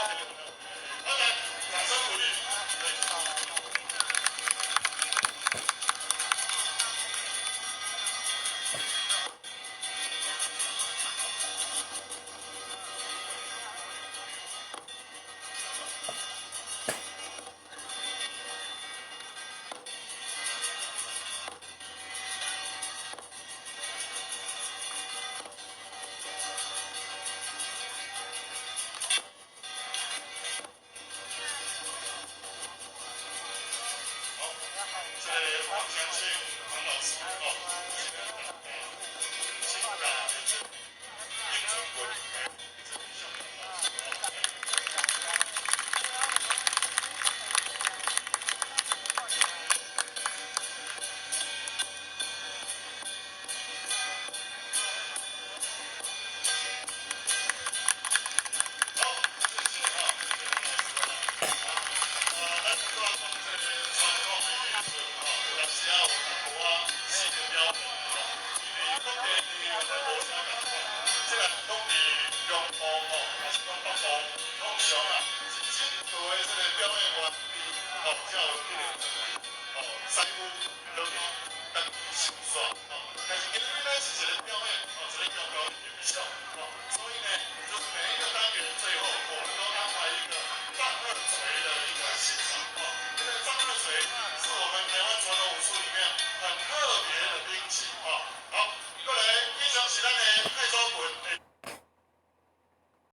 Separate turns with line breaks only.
好，來，掌聲鼓勵。對。好，這個我相信黃老師哦，是清大的這應春國的這個小老師哦。好，謝謝哈，謝謝黃老師啊。啊，咱講這個傳統的藝術吼，有當時啊有淡薄仔新的表演吼，因為各地的無啥仝款，這個講佇中部吼，還是講北部，通常啊是真多的這個表演完畢，吼，才有這個吼，師傅落去當收煞吼。